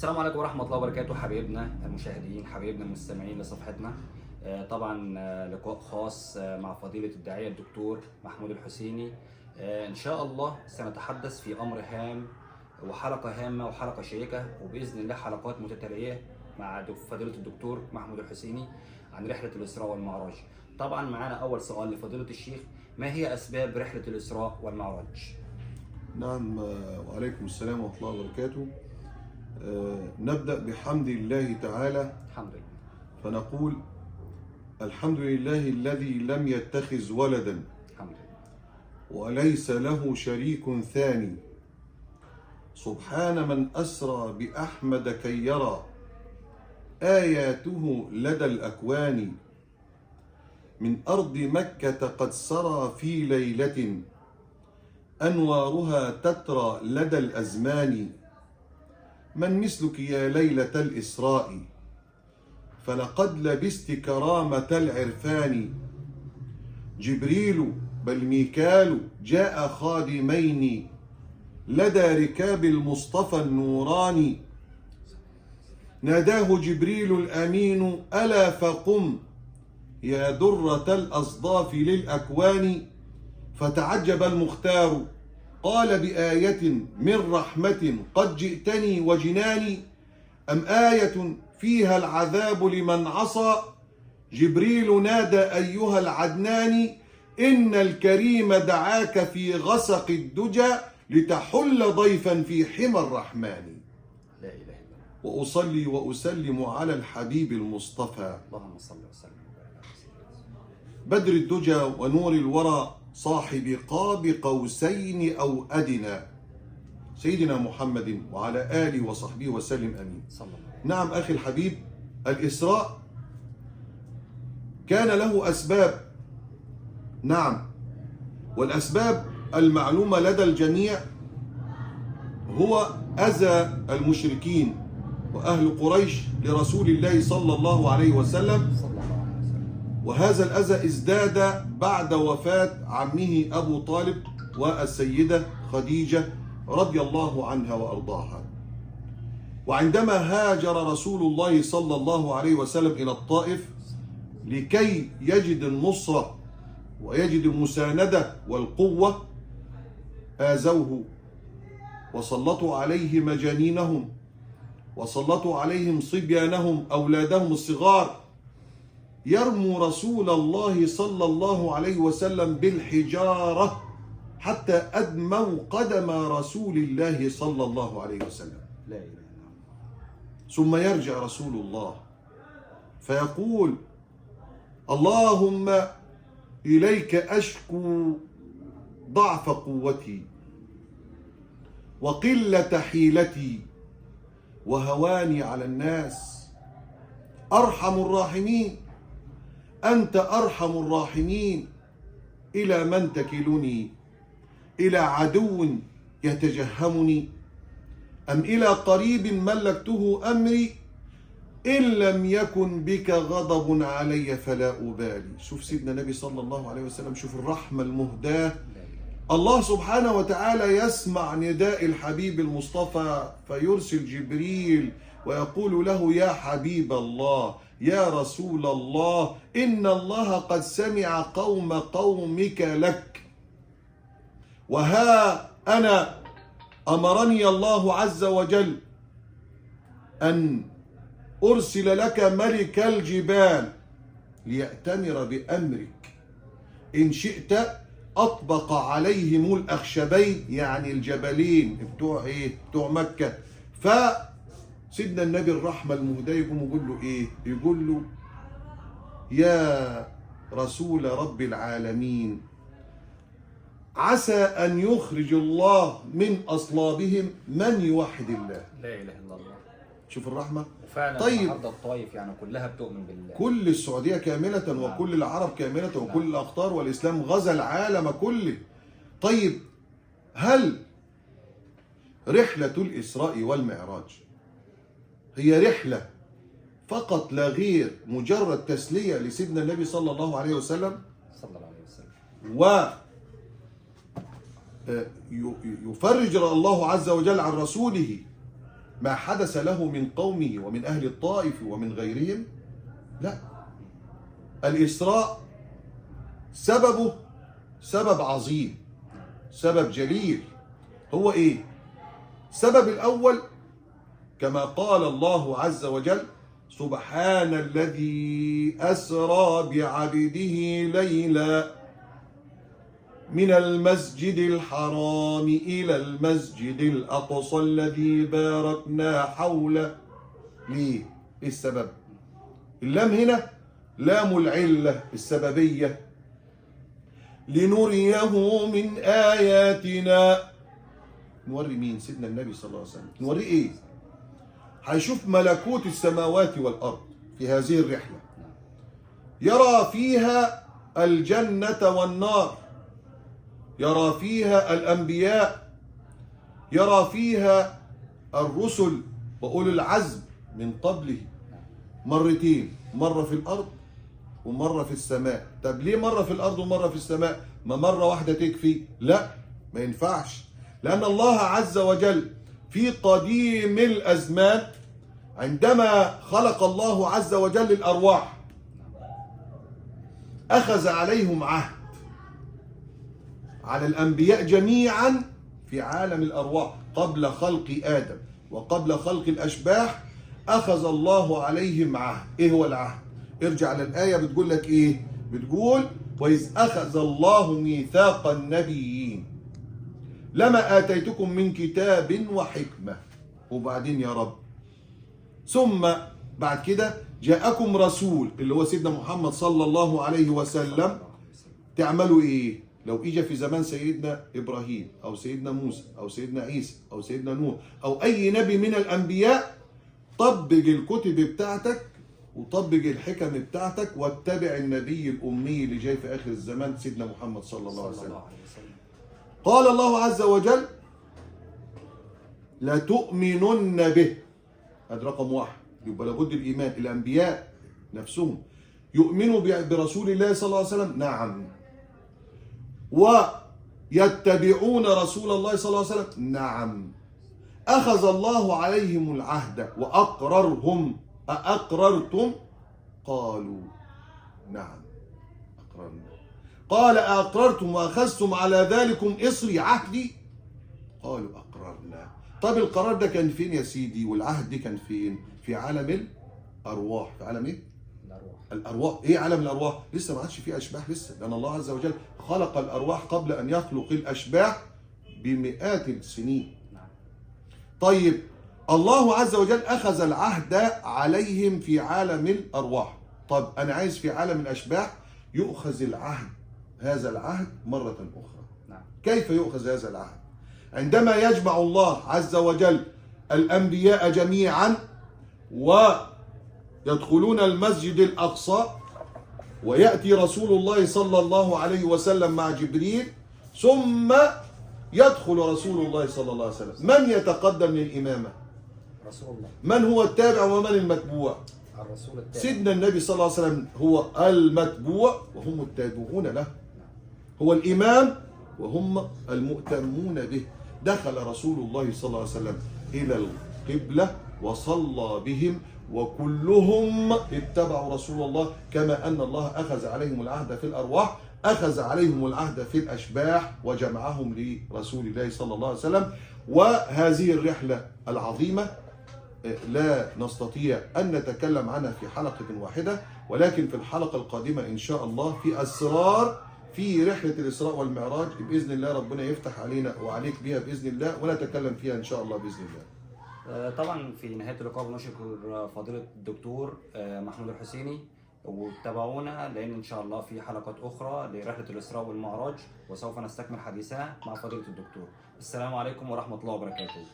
السلام عليكم ورحمة الله وبركاته حبايبنا المشاهدين، حبايبنا المستمعين لصفحتنا. طبعا لقاء خاص مع فضيلة الداعية الدكتور محمود الحسيني. إن شاء الله سنتحدث في أمر هام وحلقة هامة وحلقة شيقة، وبإذن الله حلقات متتالية مع فضيلة الدكتور محمود الحسيني عن رحلة الإسراء والمعراج. طبعا معانا أول سؤال لفضيلة الشيخ: ما هي أسباب رحلة الإسراء والمعراج؟ نعم، وعليكم السلام ورحمة الله وبركاته. نبدأ بحمد الله تعالى. الحمد لله. فنقول: الحمد لله الذي لم يتخذ ولدا، الحمد لله، وليس له شريك ثاني، سبحان من أسرى بأحمد كي يرى آياته لدى الأكوان. من أرض مكة قد سرى في ليلة أنوارها تترى لدى الأزمان. من مثلك يا ليلة الإسراء، فلقد لبست كرامة العرفان. جبريل بل ميكال جاء خادمين لدى ركاب المصطفى النوراني. ناداه جبريل الأمين: ألا فقم يا درة الأصداف للأكوان. فتعجب المختار، قال: بآية من رحمة قد جئتني وجناني، أم آية فيها العذاب لمن عصى؟ جبريل نادى: أيها العدنان، إن الكريم دعاك في غسق الدجى لتحل ضيفا في حمى الرحمن. لا إله إلا الله. وأصلي وأسلم على الحبيب المصطفى، اللهم صل وسلم وبارك على سيدنا. بدر الدجى ونور الورى، صاحب قاب قوسين أو أدنى، سيدنا محمد وعلى آله وصحبه وسلم، آمين. صلى الله عليه وسلم. نعم أخي الحبيب، الإسراء كان له أسباب. نعم، والأسباب المعلومة لدى الجميع هو أذى المشركين وأهل قريش لرسول الله صلى الله عليه وسلم، صلى الله عليه وسلم. وهذا الأذى ازداد بعد وفاة عمه أبو طالب والسيدة خديجة رضي الله عنها وأرضاها. وعندما هاجر رسول الله صلى الله عليه وسلم إلى الطائف لكي يجد النصرة ويجد المساندة والقوة، آذوه وسلطوا عليه مجانينهم وسلطوا عليهم صبيانهم أولادهم الصغار، يرموا رسول الله صلى الله عليه وسلم بالحجارة حتى أدموا قدم رسول الله صلى الله عليه وسلم. لا إله إلا الله. ثم يرجع رسول الله فيقول: اللهم إليك أشكو ضعف قوتي وقلة حيلتي وهواني على الناس، أرحم الراحمين، أنت أرحم الراحمين، إلى من تكلني؟ إلى عدو يتجهمني أم إلى قريب ملكته أمري؟ إن لم يكن بك غضب علي فلا أبالي. شوف سيدنا النبي صلى الله عليه وسلم، شوف الرحمة المهداة. لا إله إلا الله سبحانه وتعالى يسمع نداء الحبيب المصطفى فيرسل جبريل ويقول له: يا حبيب الله، يا رسول الله، إن الله قد سمع قوم قومك لك، وها أنا أمرني الله عز وجل أن أرسل لك ملك الجبال ليأتمر بأمرك، إن شئت أطبق عليهم الأخشبين، يعني الجبلين بتوع إيه؟ بتوع مكة. فسيدنا النبي الرحمة المهداة يقوم يقول له إيه؟ يقول له: يا رسول رب العالمين، عسى أن يخرج الله من أصلابهم من يوحد الله. لا إله إلا الله. شوف الرحمة. وفعلا طيب. النهارده الطائف يعني كلها بتؤمن بالله، كل السعودية كاملة وكل العرب كاملة وكل الأقطار، والإسلام غزا العالم كله. طيب، هل رحلة الإسراء والمعراج هي رحلة فقط لا غير، مجرد تسلية لسيدنا النبي صلى الله عليه وسلم، صلى الله عليه وسلم، و يفرج الله عز وجل عن رسوله ما حدث له من قومه ومن أهل الطائف ومن غيرهم؟ لا. الإسراء سببه سبب عظيم، سبب جليل. هو إيه؟ السبب الأول كما قال الله عز وجل: سبحان الذي أسرى بعبده ليلا من المسجد الحرام إلى المسجد الأقصى الذي باركنا حوله. ليه؟ إيه السبب؟ اللام هنا لام العلة السببية، لنريه من آياتنا. نوري مين؟ سيدنا النبي صلى الله عليه وسلم. نوريه إيه؟ هيشوف ملكوت السماوات والأرض في هذه الرحلة، يرى فيها الجنة والنار، يرى فيها الأنبياء، يرى فيها الرسل وأولي العزم من قبله. مرتين، مرة في الأرض ومرة في السماء. طب ليه مرة في الأرض ومرة في السماء؟ ما مرة واحدة تكفي؟ لا، ما ينفعش، لأن الله عز وجل في قديم الأزمان عندما خلق الله عز وجل الأرواح أخذ عليهم عهد، على الأنبياء جميعا في عالم الأرواح قبل خلق آدم وقبل خلق الأشباح، أخذ الله عليهم عهد. إيه هو العهد؟ ارجع للآية، بتقول لك إيه؟ بتقول: وإذ أخذ الله ميثاق النبيين لما آتيتكم من كتاب وحكمة. وبعدين يا رب، ثم بعد كده جاءكم رسول اللي هو سيدنا محمد صلى الله عليه وسلم، تعملوا إيه؟ لو إجا في زمان سيدنا إبراهيم أو سيدنا موسى أو سيدنا عيسى أو سيدنا نوح أو أي نبي من الأنبياء، طبق الكتب بتاعتك وطبق الحكم بتاعتك واتبع النبي الأمي اللي جاي في آخر الزمان سيدنا محمد صلى الله عليه وسلم. قال الله عز وجل: لتؤمنن به. هذا رقم واحد، يبقى لابد الإيمان. الأنبياء نفسهم يؤمنوا برسول الله صلى الله عليه وسلم، نعم. ويتبعون رسول الله صلى الله عليه وسلم، نعم. أخذ الله عليهم العهد وأقررهم. أأقررتم؟ قالوا نعم أقررنا. قال: أقررتم وأخذتم على ذلكم إصري عهدي؟ قالوا أقررنا. طب القرار ده كان فين يا سيدي؟ والعهد ده كان فين؟ في عالم الأرواح. في عالم إيه؟ الأرواح. الأرواح. إيه عالم الأرواح؟ لسه ما عادش فيه أشباح لسه، لأن الله عز وجل خلق الأرواح قبل أن يخلق الأشباح بمئات السنين. طيب الله عز وجل أخذ العهد عليهم في عالم الأرواح. طب أنا عايز في عالم الأشباح يؤخذ العهد، هذا العهد مرة أخرى. كيف يؤخذ هذا العهد؟ عندما يجمع الله عز وجل الأنبياء جميعا ويدخلون المسجد الأقصى، ويأتي رسول الله صلى الله عليه وسلم مع جبريل، ثم يدخل رسول الله صلى الله عليه وسلم. من يتقدم للإمامة؟ رسول الله. من هو التابع ومن المتبوع؟ الرسول التابع. سيدنا النبي صلى الله عليه وسلم هو المتبوع وهم التابعون له، هو الإمام وهم المؤتمون به. دخل رسول الله صلى الله عليه وسلم إلى القبلة وصلى بهم، وكلهم اتبعوا رسول الله، كما أن الله أخذ عليهم العهد في الأرواح أخذ عليهم العهد في الأشباح وجمعهم لرسول الله صلى الله عليه وسلم. وهذه الرحلة العظيمة لا نستطيع أن نتكلم عنها في حلقة واحدة، ولكن في الحلقة القادمة إن شاء الله في أسرار في رحلة الإسراء والمعراج بإذن الله، ربنا يفتح علينا وعليك بها بإذن الله، ونتكلم فيها إن شاء الله بإذن الله. طبعا في نهاية اللقاء بنشكر فضيلة الدكتور محمود الحسيني، وتابعونا لأن إن شاء الله في حلقات أخرى لرحلة الإسراء والمعراج، وسوف نستكمل حديثها مع فضيلة الدكتور. السلام عليكم ورحمة الله وبركاته.